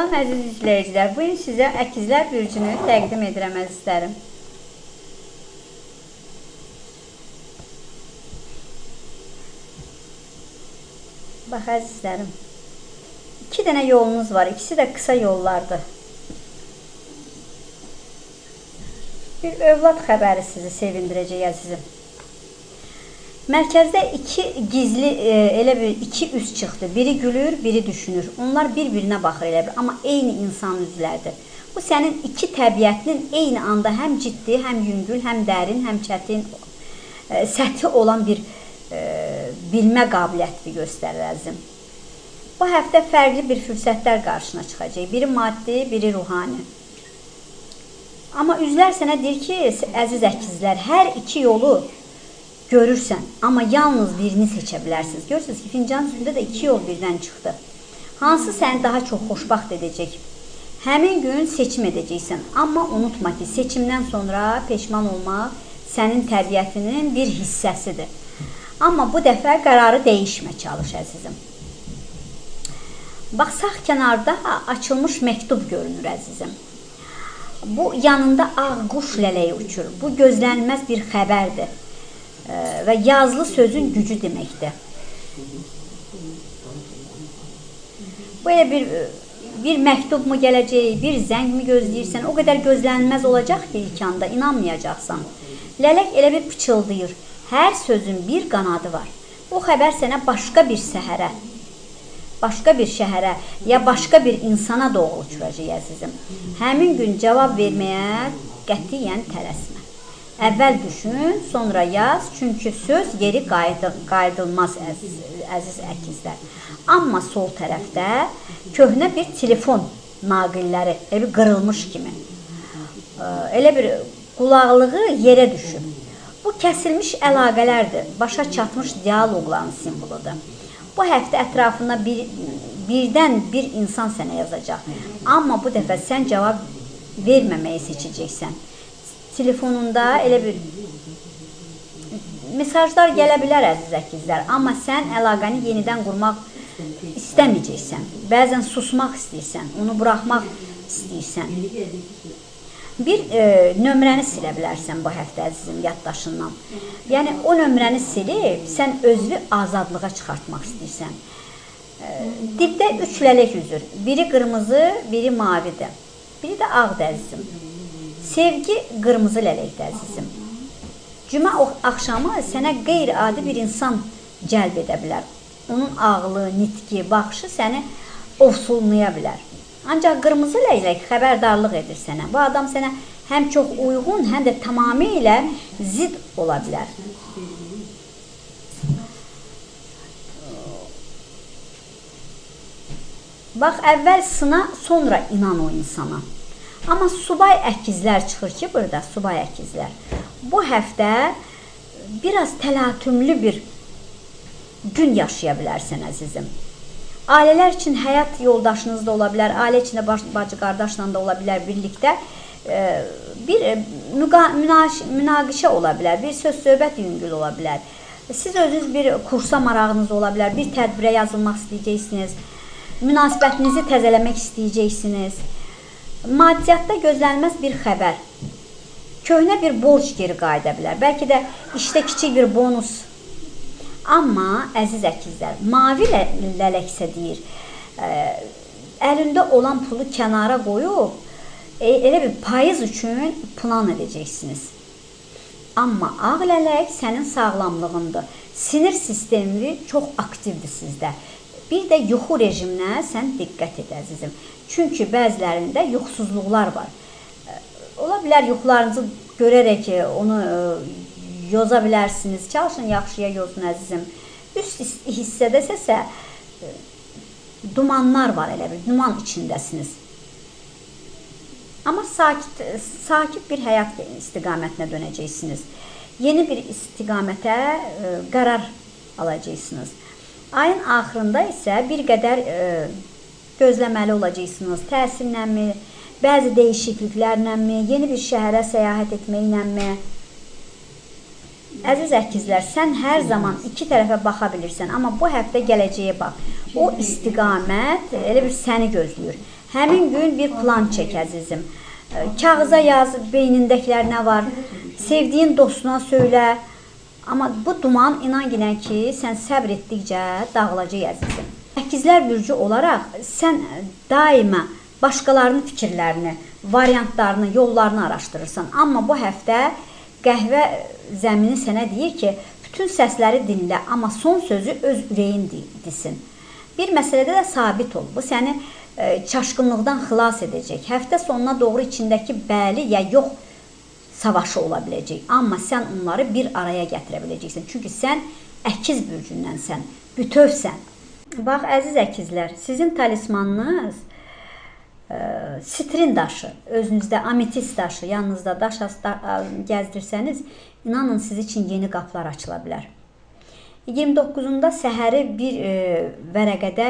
Salam əziz izləyicilər. Bu gün sizə Əkizlər bürcünü təqdim edirəm əzizlərim. Bax əzizlərim. 2 dənə yolunuz var. İkisi də qısa yollardır. Bir övlad xəbəri sizi sevindirəcək əzizim. Mərkəzdə iki gizli, elə bir iki üz çıxdı. Biri gülür, biri düşünür. Onlar bir-birinə baxır elə bir, amma eyni insan üzlərdir. Bu sənin iki təbiətinin eyni anda həm ciddi, həm yüngül, həm dərin, həm çətin səthi olan bir bilmə qabiliyyətini göstərir əzizim. Bu həftə fərqli bir fürsətlər qarşına çıxacaq. Biri maddi, biri ruhani. Amma üzlər sənə deyir ki, əziz əkizlər, hər iki yolu görürsən, amma yalnız birini seçə bilərsiniz. Görürsünüz ki, fincanın üstündə də iki yol birdən çıxdı. Hansı səni daha çox xoşbəxt edəcək? Həmin gün seçim edəcəksən. Amma unutma ki, seçimdən sonra peşman olmaq sənin təbiətinin bir hissəsidir. Amma bu dəfə qərarı dəyişmə çalış əzizim. Bax, sağ kənarda açılmış məktub görünür əzizim. Bu, yanında ağ quş lələyi uçur. Bu, gözlənilməz bir xəbərdir. Və yazılı sözün gücü deməkdir. Bu elə bir məktub mu gələcək, bir zəng mi gözləyirsən, o qədər gözlənilməz olacaq ki, ilk anda inanmayacaqsan. Lələk elə bir pıçıldayır. Hər sözün bir qanadı var. O xəbər sənə başqa bir səhərə, başqa bir şəhərə ya başqa bir insana doğru uçuracaq əzizim. Həmin gün cavab verməyə qətiyyən tələsmə. Əvvəl düşün, sonra yaz, çünki söz geri qayıdılmaz əziz əkizlər. Amma sol tərəfdə köhnə bir telefon naqilləri, elə bir qırılmış kimi, elə bir qulaqlığı yerə düşüb. Bu kəsilmiş əlaqələrdir, başa çatmış diyaloqların simvoludur. Bu həftə ətrafında birdən bir insan sənə yazacaq. Amma bu dəfə sən cavab verməməyi seçəcəksən. Telefonunda elə bir mesajlar gələ bilər əziz əkizlər, amma sən əlaqəni yenidən qurmaq istəməyəcəksən. Bəzən susmaq istəyirsən, onu buraxmaq istəyirsən. Bir nömrəni silə bilərsən bu həftə əzizim yaddaşından. Yəni o nömrəni silib sən özünü azadlığa çıxartmaq istəyirsən. Dibdə 3 lələk üzür. Biri qırmızı, biri mavidir. Biri də ağdır əzizim. Sevgi qırmızı lələkdir əzizim. Cümə axşamı sənə qeyri-adi bir insan cəlb edə bilər. Onun ağlı, nitqi, baxışı səni ovsunlaya bilər. Ancaq qırmızı lələk xəbərdarlıq edir sənə. Bu adam sənə həm çox uyğun, həm də tamamilə zid ola bilər. Bax, əvvəl sına, sonra inan o insana. Amma subay əkizlər çıxır ki, burada subay əkizlər. Bu həftə biraz təlatümlü bir gün yaşaya bilərsən əzizim. Ailələr üçün həyat yoldaşınız da ola bilər, ailə içində bacı qardaşla da ola bilər birlikdə. Bir münaqişə ola bilər, bir söz-söhbət yüngül ola bilər. Siz özünüz bir kursa marağınız ola bilər, bir tədbirə yazılmaq istəyəcəksiniz, münasibətinizi təzələmək istəyəcəksiniz. Maddiyyatda gözlənilməz bir xəbər, köhnə bir borc geri qayıda bilər. Bəlkə də işdə kiçik bir bonus. Amma əziz əkizlər, mavi lələksə deyir, əlində olan pulu kənara qoyub, elə bir payız üçün plan edəcəksiniz. Amma ağ lələk sənin sağlamlığındır. Sinir sistemi çox aktivdir sizdə. Bir də yuxu rejiminə sən diqqət et əzizim. Çünki bəzilərində yuxusuzluqlar var. Ola bilər yuxularınızı görərək onu yoza bilərsiniz. Çalışın yaxşıya yozun əzizim. Üst hissədəsə dumanlar var elə bir, duman içindəsiniz. Amma sakit bir həyat istiqamətinə dönəcəksiniz. Yeni bir istiqamətə qərar alacaqsınız. Ayın axırında isə bir qədər gözləməli olacaqsınız. Təhsilləmi, bəzi dəyişikliklərləmi, yeni bir şəhərə səyahət etməkləmi? Əziz əkizlər, sən hər zaman iki tərəfə baxa bilirsən, amma bu həftə gələcəyə bax. O istiqamət elə bir səni gözləyir. Həmin gün bir plan çək əzizim. Kağıza yaz, beynindəkilər nə var. Sevdiyin dostuna söylə. Amma bu duman inan ginən ki, sən səbr etdikcə dağılacaq əzizim. Əkizlər bürcü olaraq sən daima başqalarının fikirlərini, variantlarını, yollarını araşdırırsan. Amma bu həftə qəhvə zəmini sənə deyir ki, bütün səsləri dinlə, amma son sözü öz ürəyin desin. Bir məsələdə də sabit ol. Bu səni çaşqınlıqdan xilas edəcək. Həftə sonuna doğru içindəki bəli ya yox savaşı ola biləcək. Amma sən onları bir araya gətirə biləcəksən. Çünki sən əkiz bürcündənsən, bütövsən. Bax, əziz əkizlər, sizin talismanınız sitrin daşı, özünüzdə ametist daşı, yanınızda daş gəzdirsəniz, inanın siz üçün yeni qapılar açıla bilər. 29-unda səhəri bir vərəqədə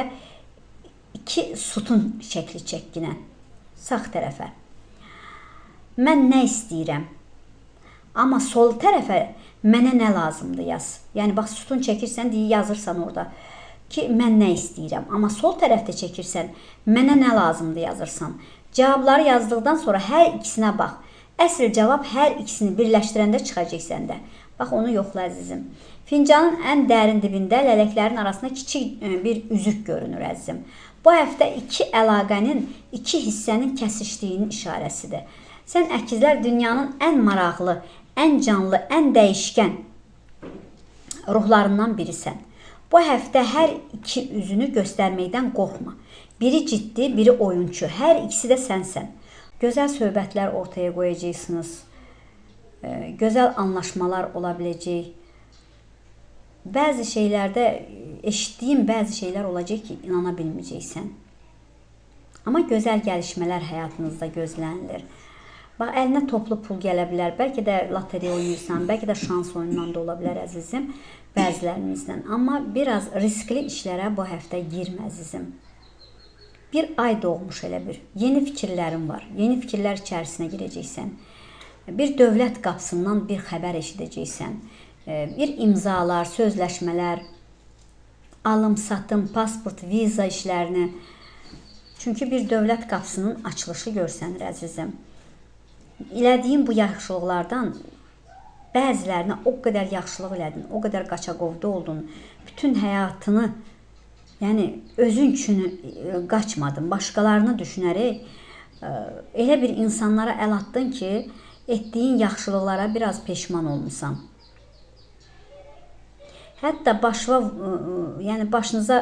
iki sütun şəkli çəkginən sağ tərəfə. Mən nə istəyirəm? Amma sol tərəfə mənə nə lazımdır yaz. Yəni bax, sütun çəkirsən, deyə yazırsan orada ki, mən nə istəyirəm. Amma sol tərəfdə çəkirsən, mənə nə lazımdır yazırsan. Cavabları yazdıqdan sonra hər ikisinə bax. Əsl cavab hər ikisini birləşdirəndə çıxacaq səndə. Bax, onu yoxla əzizim. Fincanın ən dərin dibində lələklərin arasında kiçik bir üzük görünür əzizim. Bu həftə iki əlaqənin, iki hissənin kəsişdiyinin işarəsidir. Sən əkizlər dünyanın ən maraqlı, ən canlı, ən dəyişkən ruhlarından birisən. Bu həftə hər iki üzünü göstərməkdən qorxma. Biri ciddi, biri oyunçu. Hər ikisi də sənsən. Gözəl söhbətlər ortaya qoyacaqsınız. Gözəl anlaşmalar ola biləcək. Bəzi şeylərdə eşitdiyin bəzi şeylər olacaq ki, inana bilməyəcəksən. Amma gözəl gəlişmələr həyatınızda gözlənilir. Bax, əlinə toplu pul gələ bilər. Bəlkə də loteriya oynayırsan, bəlkə də şans oyunundan da ola bilər əzizim, bəzilərimizdən. Amma biraz riskli işlərə bu həftə girmə əzizim. Bir ay doğmuş elə bir. Yeni fikirlərin var. Yeni fikirlər içərisinə girəcəksən. Bir dövlət qapısından bir xəbər eşidəcəksən. Bir imzalar, sözləşmələr, alım, satım, pasport, viza işlərini. Çünki bir dövlət qapısının açılışı görsənir əzizim. İlədiyin bu yaxşılıqlardan bəzilərinə o qədər yaxşılıq elədin, o qədər qaçaqovda oldun, bütün həyatını, yəni özün üçün qaçmadın, başqalarını düşünərək elə bir insanlara əl atdın ki, etdiyin yaxşılıqlara biraz peşman olmusan. Hətta başva, yəni başınıza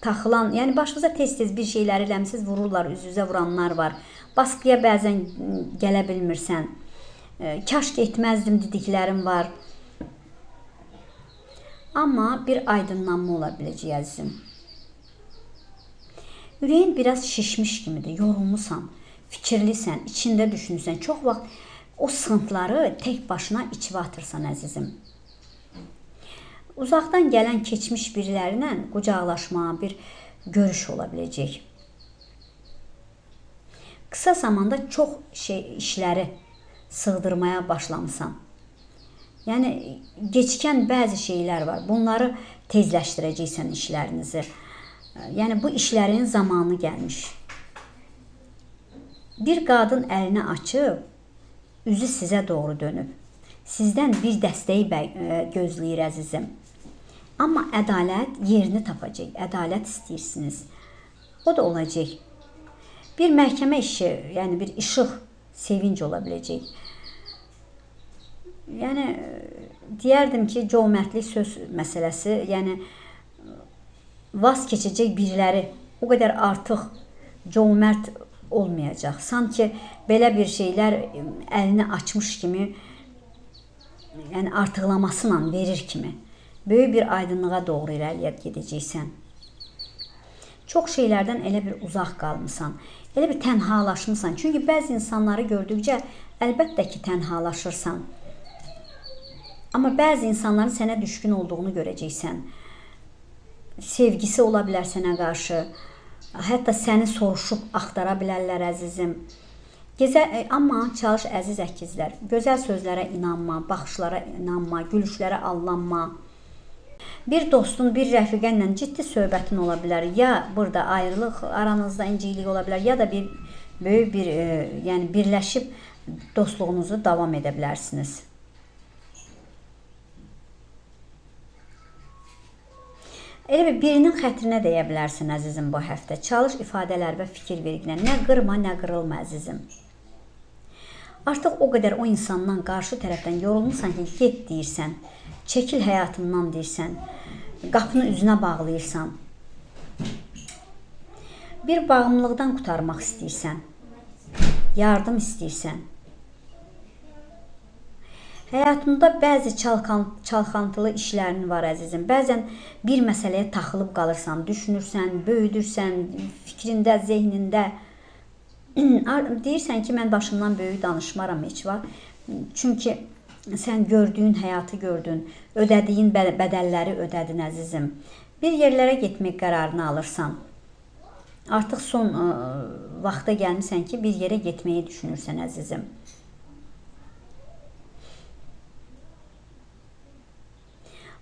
taxılan, yəni başınıza tez-tez bir şeyləri eləmisiz, vururlar, üz-üzə vuranlar var. Baskıya bəzən gələ bilmirsən. Kaş ki etməzdim dediklərim var. Amma bir aydınlanma ola biləcək əzizim. Ürəyin biraz şişmiş kimidir, yorulmusan, fikirlisən, içində düşünürsən. Çox vaxt o sıxıntıları tək başına içivə atırsan əzizim. Uzaqdan gələn keçmiş birilərinə qucaqlaşma, bir görüş ola biləcək. Qısa zamanda çox işləri sığdırmaya başlamısan. Yəni gecikən bəzi şeylər var. Bunları tezləşdirəcəksən işlərinizi. Yəni bu işlərin zamanı gəlmiş. Bir qadın əlini açıb, üzü sizə doğru dönüb. Sizdən bir dəstəyi gözləyir əzizim. Amma ədalət yerini tapacaq. Ədalət istəyirsiniz. O da olacaq. Bir məhkəmə işi, yəni bir işıq, sevinc ola biləcək. Yəni deyərdim ki, cömərtlik söz məsələsi, yəni vaz keçəcək biriləri o qədər artıq cömərd olmayacaq. Sanki belə bir şeylər əlini açmış kimi, yəni artıqlamasıyla verir kimi böyük bir aydınlığa doğru irəliyə gedəcəksən. Çox şeylərdən elə bir uzaq qalmısan, elə bir tənhalaşmısan. Çünki bəzi insanları gördükcə əlbəttə ki, tənhalaşırsan. Amma bəzi insanların sənə düşkün olduğunu görəcəksən. Sevgisi ola bilər sənə qarşı. Hətta səni soruşub axtara bilərlər əzizim. Amma çalış əziz əkizlər, gözəl sözlərə inanma, baxışlara inanma, gülüşlərə allanma. Bir dostun, bir rəfiqənlə ciddi söhbətin ola bilər. Ya burada ayrılıq, aranızda inciklik ola bilər, ya da bir böyük bir, yəni birləşib dostluğunuzu davam edə bilərsiniz. Elə bir birinin xətrinə deyə bilərsin əzizim bu həftə. Çalış ifadələr və fikir verginə. Nə qırma, nə qırılma əzizim. Artıq o qədər o insandan, qarşı tərəfdən yorulmursan ki, get deyirsən, çəkil həyatımdan deyirsən, qapını üzünə bağlayırsan. Bir bağımlılıqdan qurtarmaq istəyirsən, yardım istəyirsən. Həyatında bəzi çalxantılı işlərin var əzizim. Bəzən bir məsələyə taxılıb qalırsan, düşünürsən, böyüdürsən, fikrində, zehnində. Deyirsən ki, mən başımdan böyük danışmaram heç vaxt. Çünki sən gördüyün həyatı gördün, ödədiyin bədəlləri ödədin əzizim. Bir yerlərə getmək qərarını alırsan. Artıq son vaxta gəlmisən ki, bir yerə getməyi düşünürsən əzizim.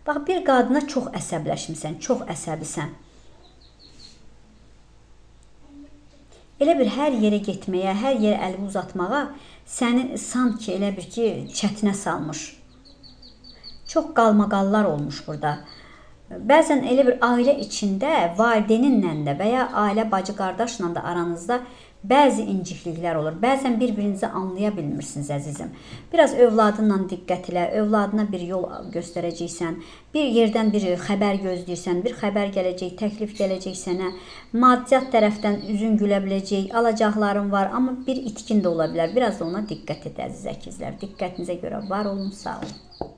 Bax, bir qadına çox əsəbləşmisən, çox əsəbisən. Elə bir hər yerə getməyə, hər yerə əlini uzatmağa səni sanki elə bir ki, çətinə salmış. Çox qalmaqallar olmuş burada. Bəzən elə bir ailə içində valideyninlə də və ya ailə bacı qardaşla da aranızda bəzi incikliklər olur. Bəzən bir-birinizi anlaya bilmirsiniz əzizim. Biraz övladınla diqqət elə, övladına bir yol göstərəcəksən, bir yerdən bir xəbər gözləyirsən, bir xəbər gələcək, təklif gələcək sənə. Maddiyyat tərəfdən üzün gülə biləcək, alacaqların var, amma bir itkin də ola bilər. Biraz da ona diqqət et əziz əkizlər. Diqqətinizə görə var olun, sağ olun.